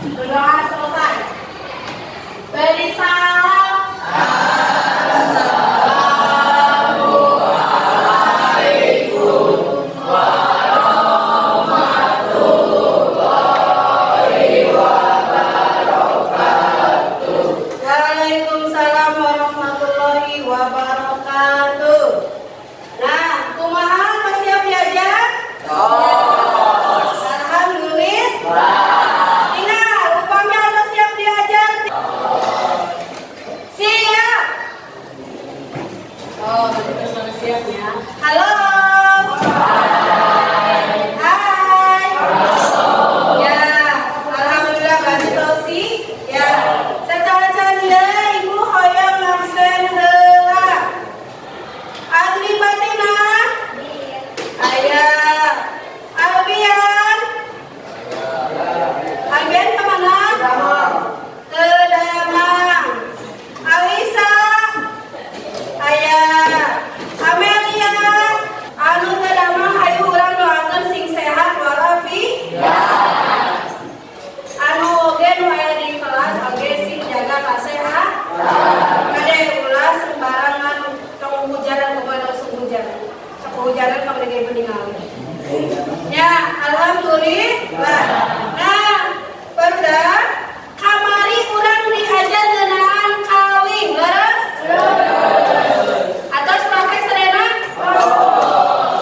Berdoa selesai. Beri salam. Assalamualaikum warahmatullahi wabarakatuh. Waalaikumsalam warahmatullahi wabarakatuh. Nah, kumaha siap diajar? Alhamdulillah. Ingat, upami atau siap diajar? Siap. Oh, berarti sudah siap ya. Halo. Hai. Ya, alhamdulillah berarti tosi. Ya, secara canda ibu hoyong ngabsen heula. Agni Patina. Ayah. Albian. Albian kemana? Ke Damang. Alisa. Ayah. Amelia. Anu ke Damang hayu urang doakeun sing sehat walafiat. Anu oge nu aya di kelas oge sing jaga kasehatan. Kade ulah sembarangan tong hujanan kumaha langsung hujan. Sok hujanan pang dege meninggal. Ya, alhamdulillah. Nah, barudak kamari urang diajar ngeunaan kawin, leres? Atos praktek serena?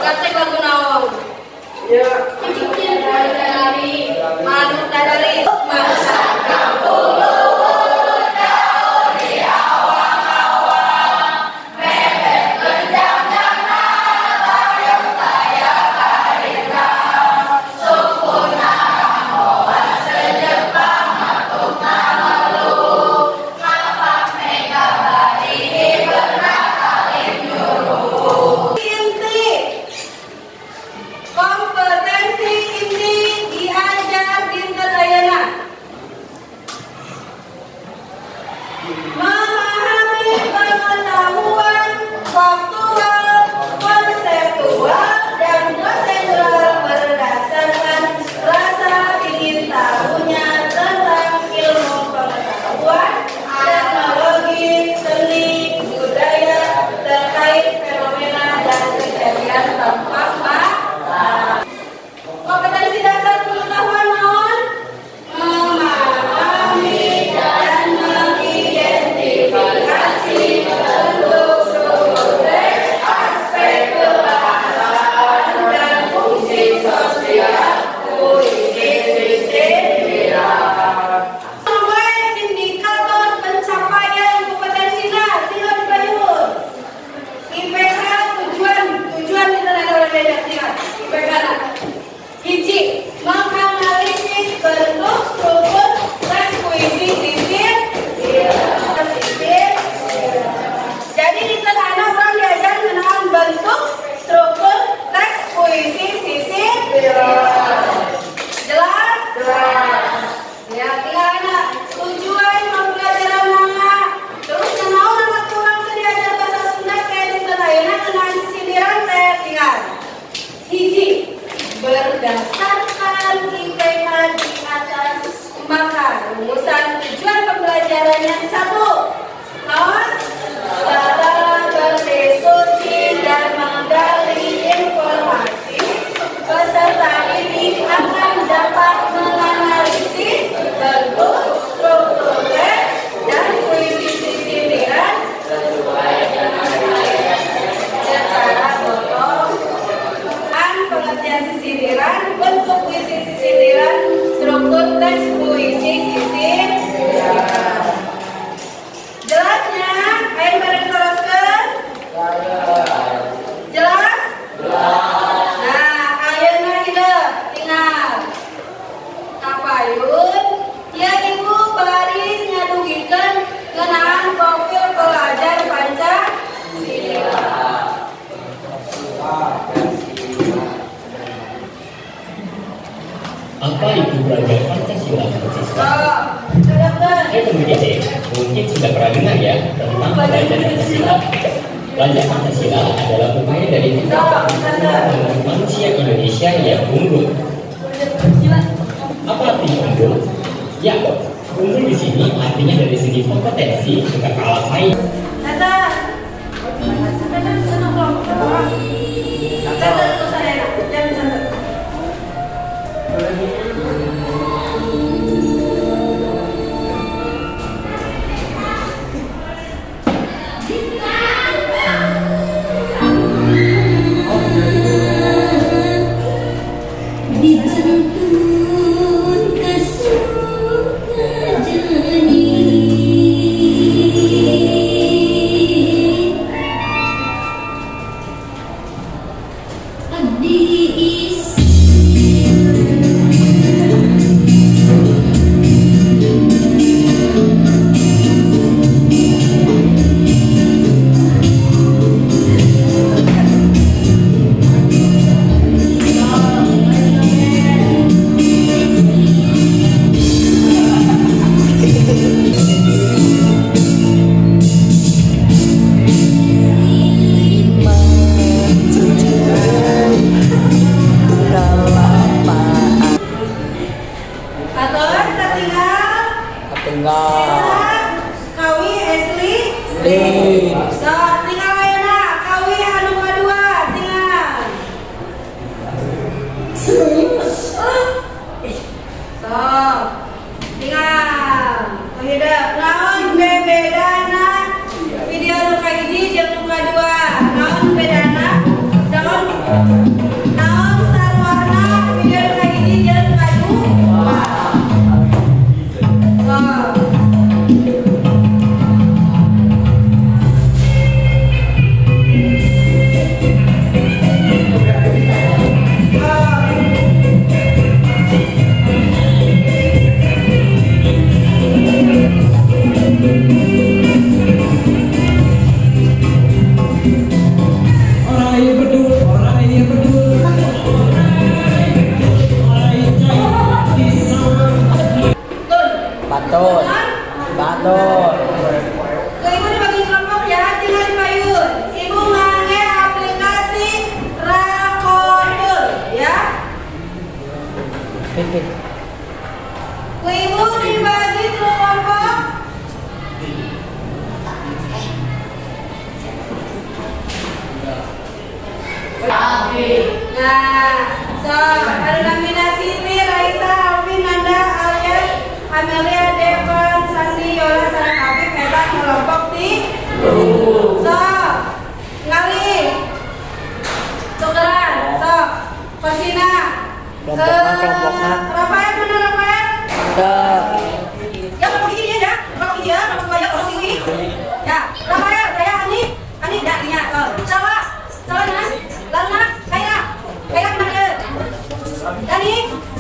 Praktek lagu naon? Manut dari masa inti kompetensi inti diajar dinten ayeuna. Memahami pengetahuan faktual, konseptual, dan prosedural berdasarkan rasa ingin tahunya tentang ilmu pengetahuan, teknologi, seni, budaya terkait fenomena dan kejadian tanpa fakta. Kompetensi dasar pengetahuan naon? Memahami dan mengidentifikasi bentuk struktur teks, aspek kebahasaan dan fungsi sosial puisi sindiran. Mulai indikator pencapaian kompetensina tinggal dipayun. IPK tujuan tujuan kita ada orang beda tinggal IPK na. Hiji, menganalisis bentuk struktur teks puisi sisir. Sisir. Jadi di anak orang diajar mengenai bentuk struktur teks puisi sisir. Jelas? Jelas. Ya, tinggal anak tujuan pembelajaran anak. Terus naon anak kurang teu diajar bahasa Sunda kayak dinten ayeuna ngeunaan sindiran teh tinggal. Hiji, berdasarkan IPK di atas maka rumusan tujuan pembelajaran yang satu, naon? Cara berdiskusi dan menggali informasi peserta didik akan dapat menganalisis bentuk struktur teks dan puisi sindiran sesuai dengan secara gotong pengertian sisindiran, bentuk puisi sisindiran, struktur teks puisi sisindiran. Jelasnya, ayo bareng teruskan. Jelas? Nah, ayeuna hidup, tinggal. Kapayun, ya ibu baris ngadugikeun ngeunaan profil pelajar Pancasila. Apa itu pelajar Pancasila siswa? Oh, Hai teman GC, mungkin sudah pernah dengar ya tentang pelajar Pancasila. Pelajar Pancasila adalah upaya dari kita untuk manusia Indonesia yang unggul. Apa artinya unggul? Ya, unggul di sini artinya dari segi kompetensi bukan kalah saing. Kawi Esli so, tinggal ayeuna kawi anu kadua tinggal. So, tinggal hidup naon bebedana video nu kahiji jeung nu kadua naon bedana naon naon sarwana video nu kahiji jeung nu kadua. So, Batul. Batul. Ke ibu dibagi kelompok ya, tinggal di payun. Ibu ngangge aplikasi Rakontur ya. Ke ibu dibagi kelompok. Nah, so ada namina Siti, Raisa, Alvin, Nanda, Alias, Amelia, Devan, Sandi, Yola, sareng Afif eta kelompok ti. So, ngali. Tukeran, so, Kosina. Kelompokna, Rafael mana Rafael? Ya, kelompok ini ya, kelompok ini ya, kelompok dua ya, kelompok ini. Ya, Rafael, saya Ani, Ani ya, dinya. Sawa, Sawa mana? Laruna, Kaira, Kaira kemana ya? Dani,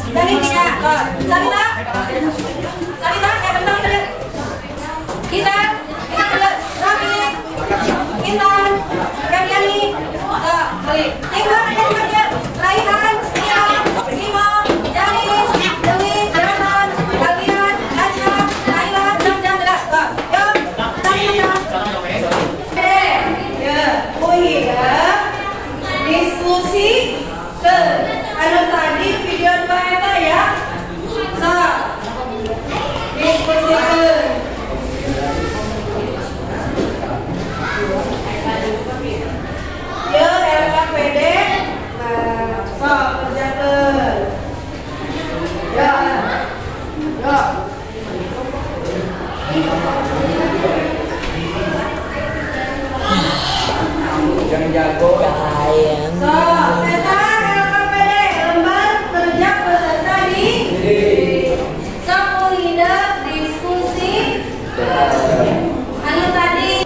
Dani dinya. Sabita, Sabita, Sabita mana? Kita, kita ada Rafi, Intan, Radiani, kali. Tiga, tiga, Raihan, Tia, Bimo, Jani, Dewi, Jonathan, Kalian, Tasya, Naila, Jam, Jam, Jelas. Yuk, tadi ya. Ya, ya. Diskusi ke anu tadi video dua eta ya. So, diskusi ke. Ya, LKPD. Nah, so, kerjakan. Ya. Ya. Jangan jago kalian. So, eta LKPD, lembar kerja peserta didik. Sok hidup diskusi anu tadi.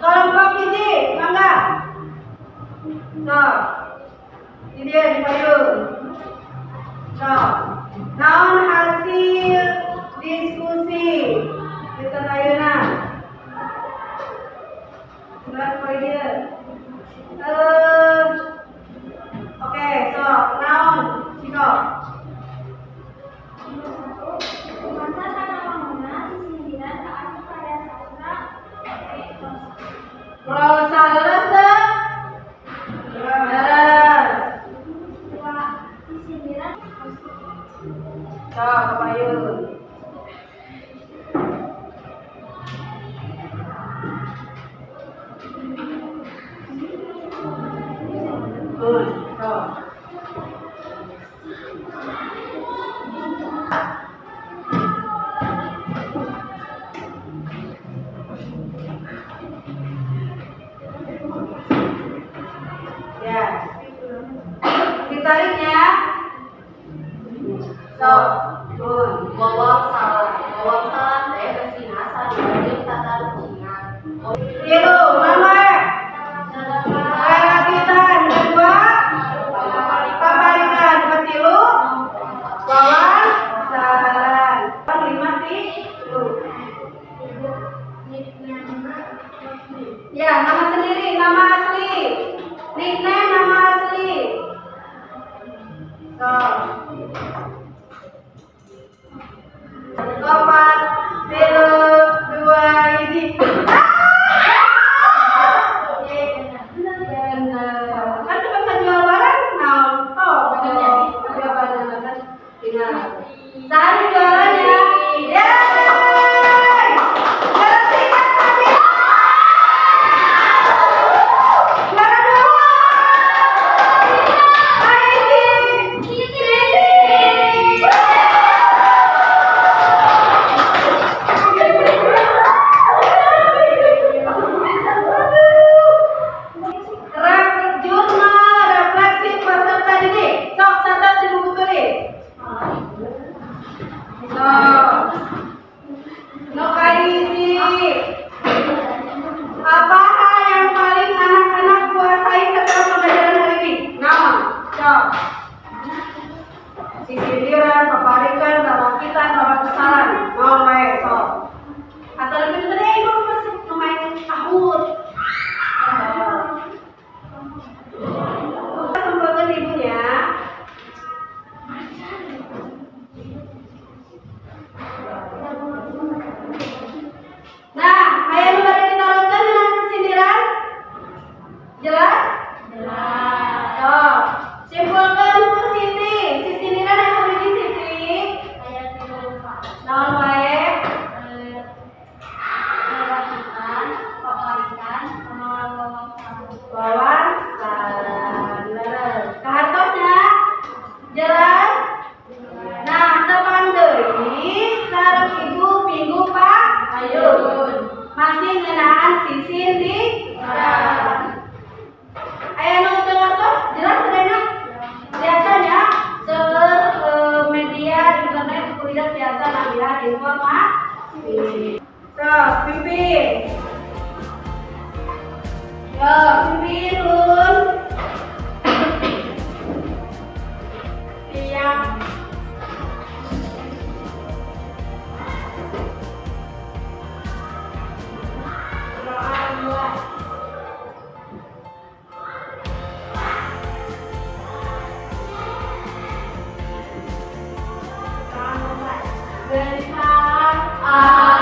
Kelompok ini, mangga. So, ini dia di payung. Sok. Naon hasil diskusi dinten ayeuna? Berat poe ieu. Oke, sok. Naon? Ciko. Masa tanamanna sisindiran kaasup karya sastra prosa. Prosa leres teu? Leres. Dua sisindiran Sok, kapayun. Sok. Ya. Ditariknya. Sok. Wawang salah, wawang salah teh resina sadurunge tatarucingan. Tilu, nama Rakitan kedua, paparikan ketilu, wawan saran. 5 tilu. Ya, nama sendiri, nama asli. Nickname nama asli. Sok. 4, 3, 2, 1. Kan cepat jual barang, naon? Oh, kan tinggal. Sari jualannya. Yeay! Juara 3 Sari. Juara 2. Aidi. Jurnal refleksi peserta didik. Sok catat di buku tulis. Sok. Nu kahiji. Apa hal yang paling anak-anak kuasai setelah pembelajaran hari ini? Naon? Sok. Sisindiran, paparikan, tarakitan, wawasan. Naon wae sok. Atau lebih tadi ibu masih main Kahoot. Semprotan ibunya. Nah, aya nu bade ditaroskeun dina sisindiran? Jelas? Jelas. Sok, simpulkeun ku Siti. Sisindiran aya sabaraha Siti? Aya 3 rupa. Naon wae? Rakitan, paparikan, sama wawang salah. Wawan saran. Leres. Kahartosna? Jelas? Nah, tepang deui sareng ibu minggu payun. Masih ngeunaan sisindiran. Aya nu teu ngartos? Jelas sadayana? Biasanya seueur media internet kuliah biasa nambihan informasi. Sok, pimpin. Yo, pimpin Lun. Siap. Soal 2. Soal 4. Gelisah.